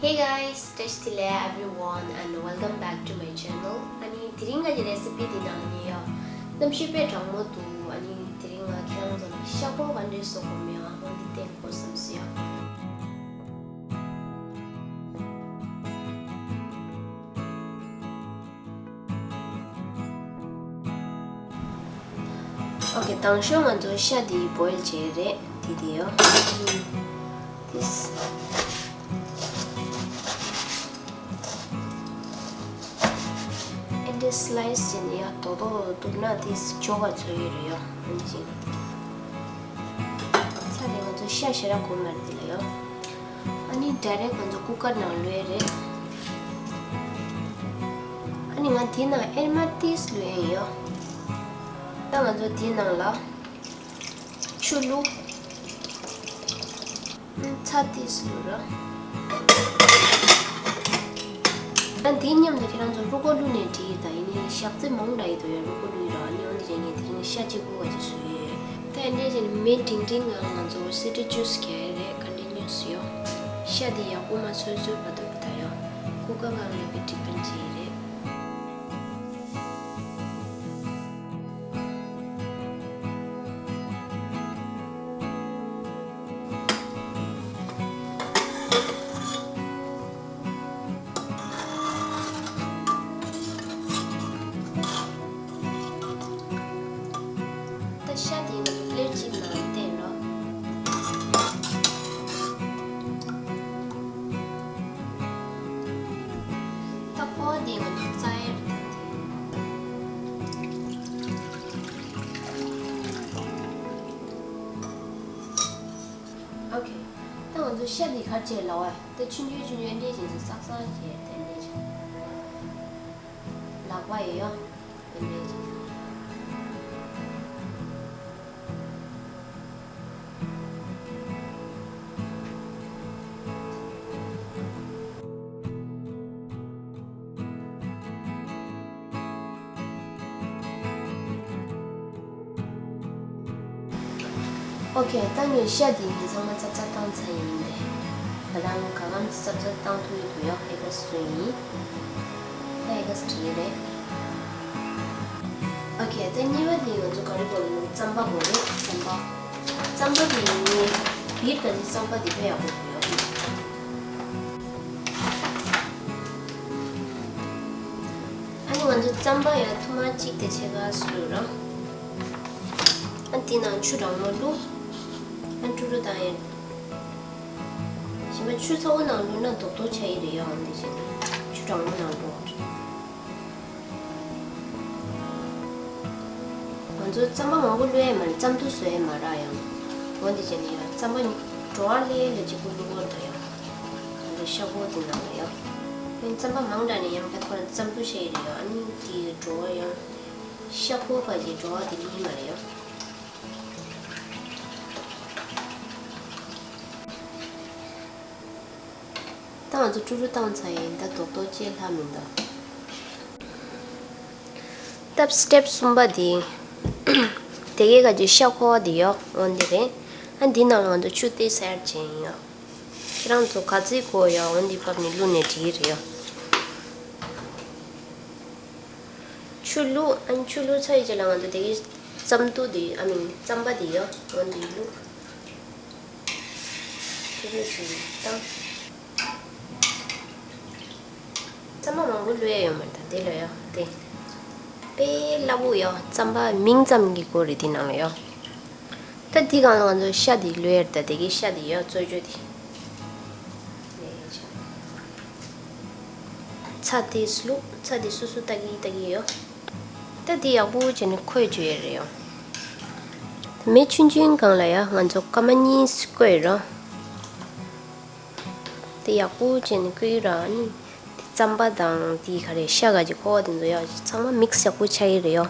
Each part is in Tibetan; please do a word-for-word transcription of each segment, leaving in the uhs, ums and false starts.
Hey guys, བཀྲ་ཤིས་བདེ་ལེགས་everyone and welcome back to my channel. ཨ་ནི་དེ་རིང་ང་གི་རེ་སི་པི་འདི་ནང་ནས་ཡ་གནམ་གཤིས་དཔེ་གྲང་མོ་འདུག་ཨ་ནི་དེ་རིང་ང་ཁྱེད་རང་ཚོ་ལ་ཤ་ཁོག་ག་འདྲས་བཟོ་དགོས་མིན་ཨ་ཧོ་འདི་བསྟན་དགོས་བསམ་སོང་ཡ། ཨོ་ཁེ། དང་ཤོས་ང་ཚོ་ཤ་འདི་བོའིལ་བྱས་རེད། འདི་འདི་ཡོ། This. ཨེ་འདི་སི་ལའི་སི་བྱས་ནས་ཡ་རྡོག་རྡོག་རྡོག་རྡོག་ན་this་ཇོ་ག་ཚོད་ཡོད་རེད་ཡོ། འདི་བྱས་ནས། ཚ་རེད། ང་ཚོ་ཤ་ཞེ་དྲག་གོ་མ་རེད་འདི་ལ་ཡོ། ཨ་ནི་ཌའི་རེག་ང་ཚོ་ཀུ་ཀར་ནང་ལོས་རེད། ཨ་ནི་ང་དེའི་ནང་ཨེར་མ་ཏིས་ལོས་ཡིན་ཡོ། ད་ང་ཚོ་དེའི་ནང་ལ་ཆུ་བླུགས། ཨ་ཚྭ་ཏིས་བླུགས་ར། ད་དེའི་མཉམ་དུ་ཁྱེད་རང་ཚོ་རུ་ཀོ་བླུགས་ནས་འགྲིག་ད་ཡིན་ནའི་ཞག་ཚི་མང་དྲགས་ཡོད་དོ་ཡོད་རུ་ཀོ་བླུགས་ར། ཨ་ནི་འོན་ཏེ་ཅན་ངས་དེ་རིང་ཤ་གཅིག་པུ་བ་ཅིག་བཟོས་ཡོད། ད་ཡིན་ནའི་ཅན་མེ་འབྲིང་འབྲིང་ངང་ང་ཚོ་སི་ཊི་རི་ཇུས་རྒྱག་ཡ་རེད། ཀོན་ཊི་ནིའུ་སི་ཡོ། ཤ་དེ་ཡག་པོ་མ་ཚོས་ཚོས་བར་དུ་ད་ཡོ། ཀུ་ཀར་གང་ལ་གི་འགྲིག་པན་ཅི་ཡི་རེད། ད་ཤ་དེ་ནི་པླེ་ཊི་གཅིག་ནང་བསྟན་རོགས། ད་ཕོ་བ་དེ་ང་ཚོ་རྩ་ཡར་བསྟན་ཏེ། ཨོ་ཁེ། ད་ང་ཚོ་ཤ་འདི་ག་རེ་བྱས་ལབ་པ། ད་ཆུང་ཆུང་ཆུང་ཆུང་འདྲས་བྱས་ནས་སག་སག་བྱས་དེ་འདྲས་བྱས། ལག་པ་ཡོད་ཡོད་དེ་འདྲས་བྱས། ཨོ་ཁེ། ད་ངས་ཤ་འདི་ངས་ཚང་མ་ཙབ་ཙབ་བཏང་ཚར་ཡིན་ཏེ། ང་རང་ག་གམ་ཙབ་ཙབ་བཏང་ཐུབ་ཡོད་དུ་ཡོད། ཨེ་ག་སུ་ཡིན། ད་ཨེ་ག་སུ་བྲིས་རེད། ཨོ་ཁེ། ད་གཉིས་པ་འདི་ང་ཚོ་ག་རེ་དགོས་རེད། རྩམ་པ་དགོས་རེད། རྩམ་པ། རྩམ་པ་འདི་ངས་བིཊ་ག་ཚོད་རྩམ་པ་འདི་དཔེ་ཡག་པོ་དགོས་ཡོད། ཨ་ནི་ང་ཚོ་རྩམ་པ་ཡང་ཐུར་མ་གཅིག་དང་ཕྱེད་ཀ་བཟོས་རོགས། ཨ་འདི་ནང་ཆུ་གྲང་མོ་བླུགས། ཨ་ཀྲུ་ཀྲུ་བཏང་ཡིན། ཞིམ་པ་ཆུ་ཚ་བོ་ནང་བླུགས་ན་རྡོག་རྡོག་ཆགས་ཡི་རེད་ཡ། འོ་འདི་བྱས་ནས་ཆུ་གྲང་མོ་ནང་བླུགས། ང་ཚོ་རྩམ་པ་མང་པོ་བླུགས་ཡས་མ་རེད། རྩམ་ཐུག་བཟོ་ཡས་མ་རག་ཡང་། འོ་འདི་བྱས་ནས་ཡང་རྩམ་པ་བྲོ་བ་ལས་ལ་གཅིག་པུ་བླུགས་འོ་ད་ཡང་། ང་ཚོ་ཤ་ཁོག་འདི་ནང་ལ་ཡང་། ཨ་ནི་རྩམ་པ་མང་དྲགས་ནས་ཡང་ཁ་ཁོ་རང་རྩམ་ཐུག་ཆགས་ཡི་རེད་ཡ། ཨ་ནི་འདི་བྲོ་བ་ཡང་། ཤ་ཁོག་ག་གི་བྲོ་བ་དེ་ཡིན་མ་རེད་ཡ། ད་ང་ཚོ་ཀྲུ་ཀྲུ་བཏང་ཚར་ཡིན། ད་རྡོག་རྡོག་ཅེས་ལྷག་མི་འདུག་ད་སི་ཊེབ་གསུམ་པ་དེ། དེ་གའི་ག་ཅིག་ཤ་ཁོག་དེ་ཡོ། འོ་འདི་རེད། ཨ་འདི་ནང་ལ་ང་ཚོ་ཆུ་ཏོག་ཙམ་ཡར་བྱིན་ཡོ། ཁྱེད་རང་ཚོ་ག་ཚོད་དགོས་ཡོད་འོ་འདི་ཕབ་ནས་བླུགས་ནས་འགྲིག་གི་རེད་ཡོ། ཆུ་བླུགས། ཨ་ནི་ཆུ་བླུགས་ཚར་ཡོད་ཅེ་ལ་ང་ཚོ་དེ་གའི་རྩམ་ཐུག་དེ་ཨ་མིན་རྩམ་པ་དེ་ཡོ། འོ་འདི་བླུགས། ཆུ་བླུགས་ཅིག་བཏང་། རྩམ་པ་མང་པོ་བླུགས་ཡ་ཡོད་མ་རེད་ད་དེ་ལ་ཡོ། དེ་དཔེ་སླ་པོ་ཡོ། རྩམ་པ་མིང་ཙམ་གྱི་སྐོར་རེད་དེ་ནང་ལ་ཡོ། ད་འདི་སྒང་ལ་ང་ཚོ་ཤ་འདི་ལོས་ཡར་ད་དེ་གི་ཤ་འདི་ཡོད་བཙོས་བཅོས་འདི། ཚྭ་དེ་བླུགས། ཚྭ་འདི་སོ་སོ་ལྟ་གི་ལྟ་གི་ཡོད། ད་འདི་ཡག་པོ་བྱས་ནས་ཁོལ་བཅོས་ཡ་རེད་ཡོ། མེ་ཆུང་ཆུང་སྒང་ལ་ཡ་ང་ཚོ་སྐར་མ་གཉིས་བསྐོལ་རོགས། དེ་ཡག་པོ་བྱས་ནས་བསྐོལ་ར་ནི། དེ་རྩམ་པ་དང་དེ་ག་རེ་ཤ་ག་ཅིག་ཁོག་དེ་ཚོ་ཡག་ཅིག་ཚང་མ་མིག་སི་ཡག་པོ་ཆགས་ཡི་རེད་ཡོ།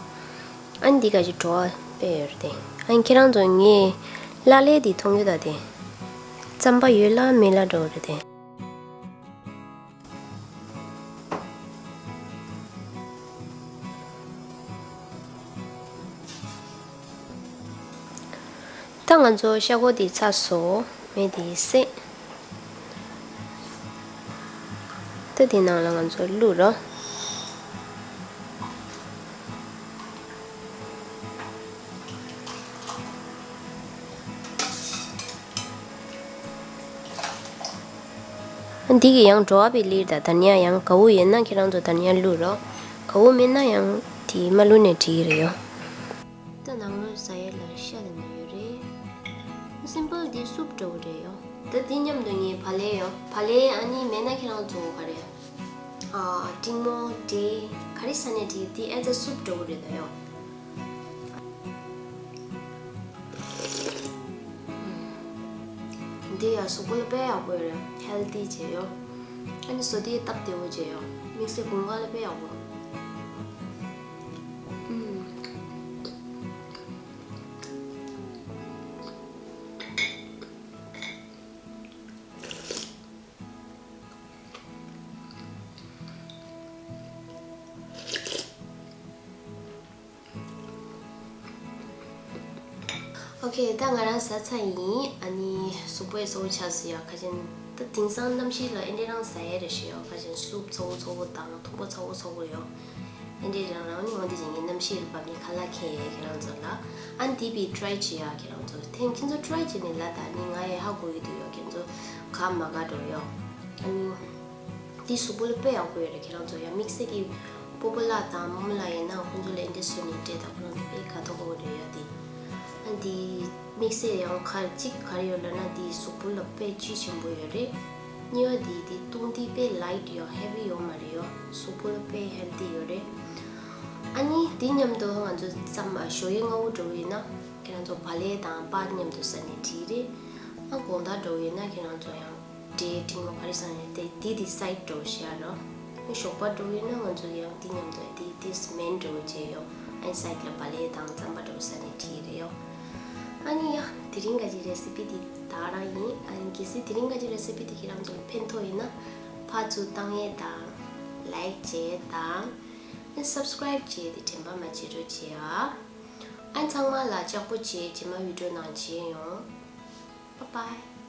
ཨ་ནི་འདི་ག་ཅིག་བྲོ་བ་དཔེ་ཡོད་རེད་དེ། ཨ་ནི་ཁྱེད་རང་ཚོ་ངས་ལ་ལས་དེ་མཐོང་གི་ད་དེ། རྩམ་པ་ཡོད་ལ་མེད་ལ་འགྲོ་རེད་དེ། ད་ང་ཚོ་ཤ་ཁོག་འདི་ཚར་སོང་། མེ་འདི་བསད། ད་དེ་ནང་ལ་ང་ཚོ་བླུགས་རོགས། འདི་གི་ཡང་བྲོ་བ་པའི་ལིར་དང་དར་ཉ་ཡང་ག་བུ་ཡོད་ན་ཁྱེད་རང་ཚོ་དར་ཉ་བླུགས་རོགས། ག་བུ་མེད་ན་ཡང་དེ་མ་བླུགས་ནས་འགྲིག་གི་རེད་ཡོ། ད་ནང་ལོགས་ཟ་ཡས་ལ་ཤ་དེ་འདྲ་ཡོད་རེད། སིམ་པལ་འདི་སུབ་འདྲ་བོ་རེད་ཡོ། ད་འདི་མཉམ་དུ་ངས་བག་ལེབ་ཡོ། བག་ལེབ་ཨ་ནི་མེད་ན་ཁྱེད་རང་ཚོ་ག་རེ། ཨ། ཏིང་མོ་འབྲས་ག་རེ་ཟ་ནས་འགྲིག། འདི་ཨེ་ཛ་སུབ་འདྲ་བོ་རེད་ད་ཡོ། འདི་ཡང་གཟུགས་པོ་ལ་དཔེ་ཡག་པོ་ཡོད་རེད། ཧེལ་ཐི་བྱས་ཡོ། ཨ་ནི་བཟོ་དེ་སྟབས་བདེ་བོ་བྱས་ཡོ། དམིགས་བསལ་དགུན་ཁ་ལ་དཔེ་ཡག་པོ། ཨུམ། ཨོ་ཁེ། ད་ང་རང་ཟ་ཚར་ཡིན། ཨ་ནི་གཟུགས་པོ་ཡང་གཙོ་བོ་ཆགས་སོང་ཡ། ཁ་ཅན་ད་དེང་སང་གནམ་གཤིས་ལ་ཨེ་འདྲས་རང་ཟ་ཡ་རེད་ཤི་ཡ། ཁ་ཅན་སུབ་ཚ་བོ་ཚ་བོ་དང་ཐུག་པ་ཚ་བོ་ཚ་བོ་ཡོ། ཨེ་འདྲས་རང་རང་ནི་འོ་འདི་ཅན་གྱི་གནམ་གཤིས་ལ་བབས་ནས་ཁ་ལག་ཁེ་ཡ་ཁྱེད་རང་ཚོ་ལ། ཨ་ནི་དེ་བི་ཊི་རའི་བྱེད་ཡ་ཁྱེད་རང་ཚོ། ཐེངས་ཁྱེད་ཚོ་ཊི་རའི་བྱེད་ནས་ལ་ད་ནི་ང་ཡ་ཧ་གོ་ཡི་འདུག་ཡོ། ཁྱེད་ཚོ་ག་མ་ག་འགྲོ་ཡོ། ཨ་ནི། འདི་གཟུགས་པོ་ལ་དཔེ་ཡག་པོ་ཡོད་རེད། ཁྱེད་རང་ཚོ་ཡང་དམིགས་བསལ་གྱི་སྤོ་བོ་ལགས་དང་རྨོ་མོ་ལགས་ཡིན་ན་ཁོང་ཚོ་ལ་འདི་བཟོས་ནས་སྤྲད་དང་། ཁོ་རང་ཚོ་དཔེ་དགའ་ཐོག་པོ་རེད་ཡ། འདི་ཨ་འདི་དམིགས་བསལ་ཡང་ཁ་གཅིག་ག་རེ་ཡོད་ལབ་ན་འདི་གཟུགས་པོ་ལ་དཔེ་བཅུད་ཆེན་པོ་ཡོད་རེད། གཉིས་པ་འདི་འདི་བཏུང་དུས་དཔེ་ལའིཊ་ཡོད། ཧེ་བི་ཡོད་མ་རེད་ཡོ། གཟུགས་པོ་ལ་དཔེ་ཧེལ་ཐི་ཡོད་རེད། ཨ་ནི་འདི་མཉམ་དུ་ང་ཚོ་རྩམ་ཞོ་ཡི་སྔ་བོ་འགྲོ་གི་ཡིན་ན་ཁྱེད་རང་ཚོ་བག་ལེབ་དང་པགས་མཉམ་དུ་ཟ་ནས་འགྲིག་རེད། ཨ་དགོང་དག་འགྲོ་གི་ཡིན་ན་ཁྱེད་རང་ཚོ་ཡང་། འབྲས་ཏིང་མོ་ག་རེ་ཟ་ནས་དེ་དེ་དེ་སའིཌ་འགྲོ་བྱེད་ཡ་རོ། ཨ་ཞོགས་པ་འགྲོ་ཡོད་ན་ང་ཚོ་ཡང་དེ་མཉམ་དུ་དེ་དེ་མེན་འགྲོ་བྱེད་ཡོ། ཨ་སའིཌ་ལ་བག་ལེབ་དང་རྩམ་པ་འགྲོ་ཟ་ནས་བྲིས་རེད་ཡོ། ཨ་ནི་ཡ་དེ་རིང་ག་ཅིག་རེ་སི་པི་དེ་ད་རང་ཡིན། ཨ་ནི་གལ་སྲིད་དེ་རིང་ག་ཅིག་རེ་སི་པི་དེ་ཁྱེད་རང་ཚོ་ལ་ཕན་ཐོགས་ཡིན་ན་ཕར་ཚུར་བཏང་ཡས་དང་། ལའིཀ་བྱེད་དང་། ཨ་སབ་སི་ཀ་རའིབ་བྱེད་དེ་དྲན་པ་མ་བརྗེད་རོགས་བྱེད་ཨ། ཨ་ཚང་མ་ལ་ལྕགས་པོ་བྱེད། རྗེས་མ་བི་ཌི་ཡོ་ནང་མཇལ་ཡོང་། Bye bye.